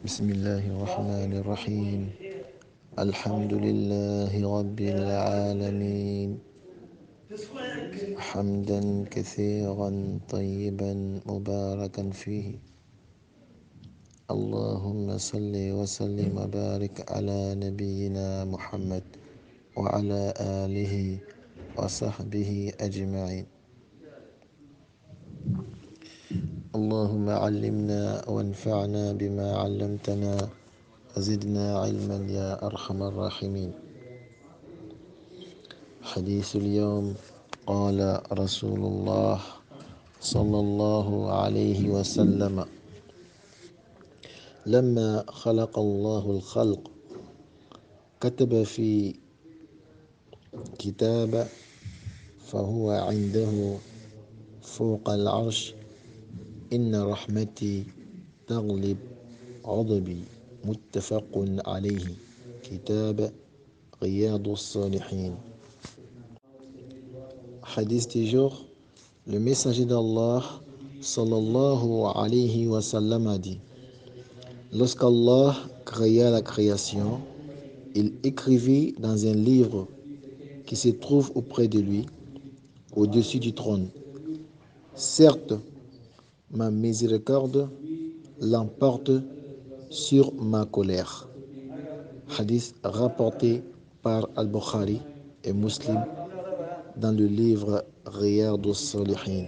بسم الله الرحمن الرحيم. الحمد لله رب العالمين، حمدا كثيرا طيبا مباركا فيه. اللهم صل وسلم وبارك على نبينا محمد وعلى آله وصحبه أجمعين. اللهم علمنا وانفعنا بما علمتنا وزدنا علما يا أرحم الراحمين. حديث اليوم: قال رسول الله صلى الله عليه وسلم: لما خلق الله الخلق كتب في كتاب فهو عنده فوق العرش: إن رحمتي تغلب غضبي. متفق عليه. كتاب رياض الصالحين. Hadith du jour: le messager d'Allah sallallahu alayhi wa sallam a dit: lorsqu'Allah créa la création, il écrivit dans un livre qui se trouve auprès de lui, au-dessus du trône: certes, ma miséricorde l'emporte sur ma colère. Hadith rapporté par Al-Bukhari et Muslim dans le livre Riyad as-Salihin.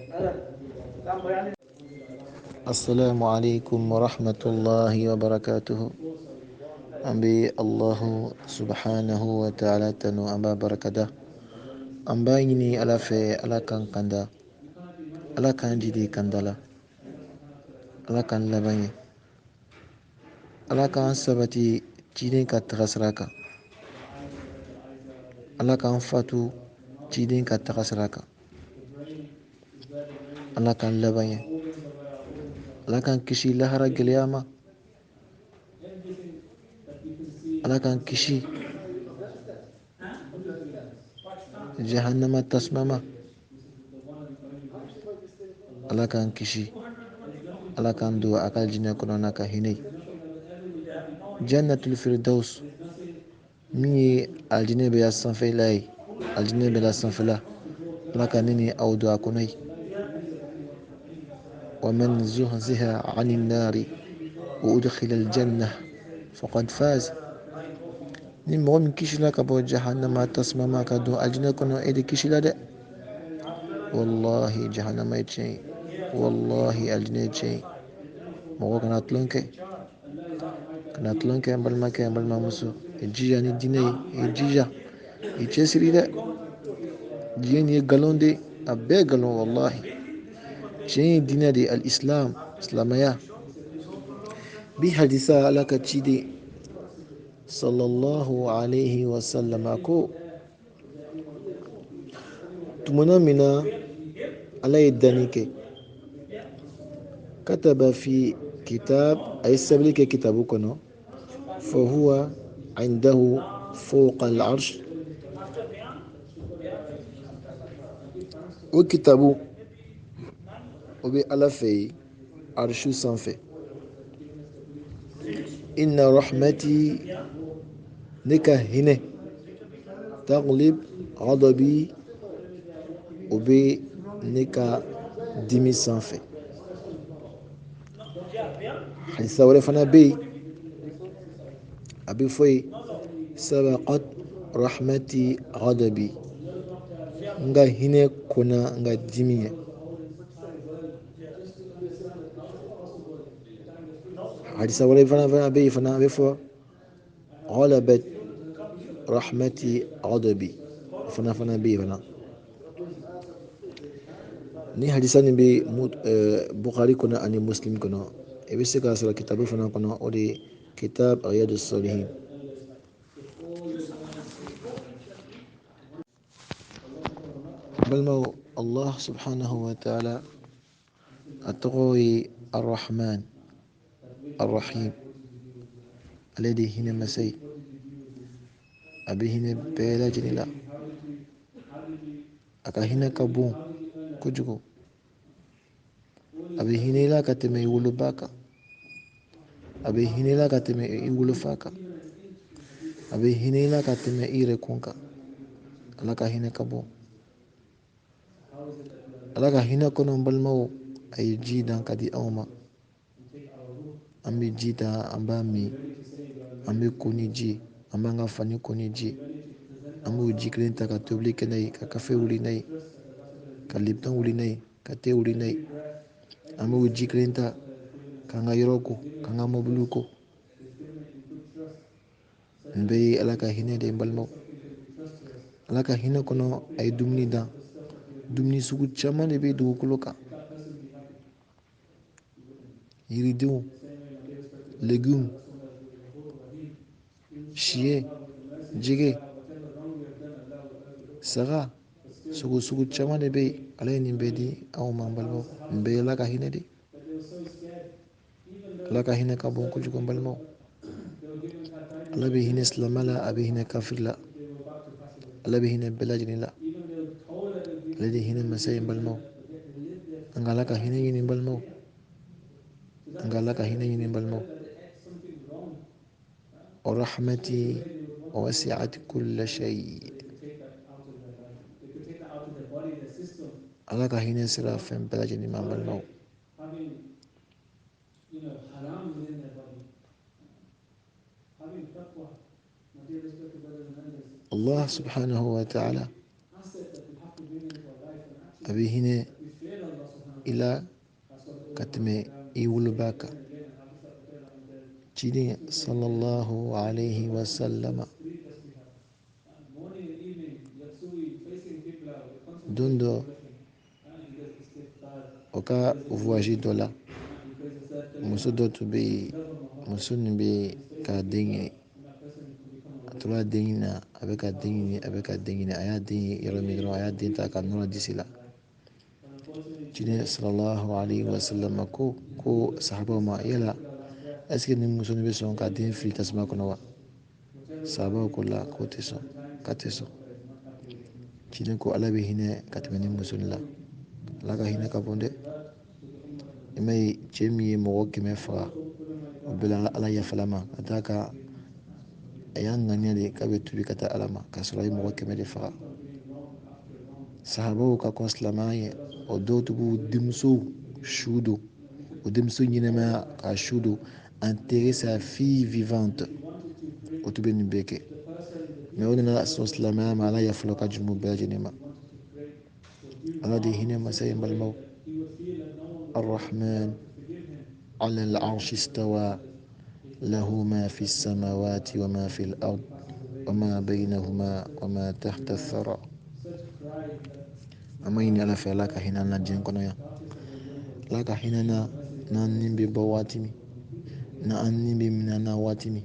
Assalamu alaikum wa rahmatullahi wa barakatuhu. An bɛ Allahu subhanahu wa ta'ala tanu, an b'a barakada, an b'a ɲini Ala fɛ, Ala k'an kanda, Ala k'an jidi kanda la, Ala k'an laban ye, Ala k'an sabati ciden ka taga sira kan, Ala k'an fatu ciden ka taga sira kan, Ala k'an laban ye, Ala k'an kisi lahara gɛlɛya ma, Ala k'an kisi jahannama tasuma ma, Ala k'an kisi, Ala k'an don a ka jinɛ kɔnɔ n'a ka hinɛ ye. Jannatul Firdaus min ye alijinɛ bɛ ya sanfɛla ye, alijinɛ bɛ la sanfɛla, Ala ka ne ni aw don a kɔnɔ ye. Wa man zuhziha ani nari wa udkhila aljanna faqad faz. Ni mɔgɔ min kisila ka bɔ jahannama tasuma ma ka don alijinɛ kɔnɔ, e de kisila dɛ. Wallahi jahannama ye tiɲɛ ye, wallahi alijinɛ ye tiɲɛ ye. Mɔgɔ kana tulon kɛ, kana tulon kɛ n balimakɛ, n balimamuso. I jija ni diinɛ ye, i jija, i cɛsiri dɛ. Diɲɛ nin ye nkalon de ye, a bɛɛ ye nkalon wallahi. Tiɲɛ ye diinɛ de ye, al-islam, silamɛya. Bi hadisa Ala ka ciden sallallahu alayhi wa sallam a ko tumana min na Ala ye danni kɛ, kataba fi kitab, a ye sɛbɛnni kɛ kitabu kɔnɔ, fa huwa indahu fawqa al-arsh. O kitabu o bɛ Ala fɛ yen arshu sanfɛ. Inna rahmati, ne ka hinɛ, taghlib ghadabi, o bɛ ne ka dimi sanfɛ. Hadisa wɛrɛ fana bɛ yen, a bɛ fɔ yen: sabaqat rahmati ghadabi, n ka hinɛ kɔnna n ka dimi ye. Hadisa wɛrɛ fana bɛ yen fana, a bɛ fɔ ghalabat rahmati ghadabi, o fana bɛ yen fana. Ni hadisa nin bɛ Bukhari kɔnɔ ani Muslim kɔnɔ, i bɛ se k'a sɔrɔ kitabu fana kɔnɔ, o de ye kitab Riyadus Salihin. Balimaw, Allah subhanahu wa ta'ala a tɔgɔ ye Ar-Rahman Ar-Rahim. Ale de ye hinɛ masa ye, a bɛ hinɛ bɛɛ lajɛlen la, a ka hinɛ ka bon kojugu, a bɛ hinɛ i la ka tɛmɛ i woloba kan, A bɛ hinɛ i la ka tɛmɛ i wolofa kan, a bɛ hinɛ i la ka tɛmɛ i yɛrɛ kun kan. Ala ka hinɛ ka bon. Ala ka hinɛ kɔnɔ, n balimaw, a ye ji dan ka di anw ma. An bɛ ji ta, an b'a min, an bɛ ko ni ji, an b'an ka fani ko ni ji, an b'o ji kelen ta ka tobili kɛ n'a ye, ka kafe wuli n'a ye, ka lipton wuli n'a ye, ka te wuli n'a ye. An b'o ji kelen ta k'an ka yɔrɔ ko, k'an ka mɔbiliw ko. Nin bɛɛ ye Ala ka hinɛ de ye, n balimaw. Ala ka hinɛ kɔnɔ, a ye dumuni dan. Dumuni sugu caman de bɛ dugukolo kan: yiridenw, légumes, siyɛ, jɛgɛ, saga, sogo sugu caman de bɛ yen. Ala ye nin bɛɛ di anw ma, n balimaw. Nin bɛɛ ye Ala ka hinɛ de. Ala ka hinɛ ka bon kojugu, n balimaw. Ala bɛ hinɛ silamɛ la, a bɛ hinɛ kafiri la, Ala bɛ hinɛ bɛɛ lajɛlen la. Ale de hinɛ masa ye, n balimaw. An ka Ala ka hinɛ ɲini, n balimaw. An ka Ala ka hinɛ ɲini, n balimaw. ورحمتي وسعت كل شيء. Ala ka hinɛ sera fɛn bɛɛ lajɛlen ma, n balimaw. Haram within their body. Having taqwa, my dear respected brothers and elders, Allah subhanahu wa ta'ala asset that we have to bring into our life and actually a bɛ hinɛ we fear Allah subhanahu i la That's what ka tɛmɛ i woloba kan. Ciden sallallahu alayhi wa sallama, three tasbihat. Morning and evening, Yatsui, facing Qibla, with constant don dɔ he does istighfar, o ka voyage dɔ la, he prays the third kalima, muso dɔ tun bɛ yen. Muso nin bɛ ka den ɲini. and that person can become a A tora den ɲini na, a bɛ ka den ɲini, a bɛ ka den ɲini. A y'a den ye yɔrɔ min dɔrɔn, a y'a den ta ka nɔnɔ disi la. Ciden sallallahu alayhi wa sallam ko sahabaw ma: yala est ce que nin muso nin bɛ sɔn ka den fili tasuma kɔnɔ wa? Sahabaw ko la, k'o tɛ sɔn, k'a tɛ sɔn. Ciden ko: Ala bɛ hinɛ ka tɛmɛ nin muso nin la. Ala ka hinɛ ka bon dɛ. I ma ye, cɛ min ye mɔgɔ 100 faga, o bɛɛ la Ala yafala ma, ka d'a kan a y'a ŋaniya de k'a bɛ tubi ka taa Ala ma, k'a sɔrɔ a ye mɔgɔ 100 de faga. Sahabaw ka kɔn silamɛya ye, o dɔw tun b'u denmusow su don, o denmuso ɲɛnɛmaya k'a su don, enterrer sa fille vivante. O tun bɛ nin bɛɛ kɛ, mais o nana sɔn silamɛya ma, Ala yafala ka jurumu bɛɛ lajɛlen ma. Ala de ye hinɛ masa ye, n balimaw. الرحمن على العرش استوى، له ما في السماوات وما في الأرض وما بينهما وما تحت الثرى. An ma ɲini Ala fɛ, Ala ka hinɛ an na diɲɛ kɔnɔ yan. Ala ka hinɛ na n'an ni bɛ bɔ waati min na, an ni bɛ minɛ na waati min.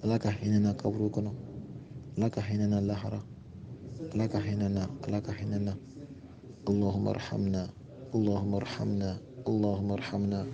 Ala ka hinɛ na kaburu kɔnɔ. Ala ka hinɛ na lahara. Ala ka hinɛ na, Ala ka hinɛ na. اللهم ارحمنا، اللهم ارحمنا، اللهم ارحمنا.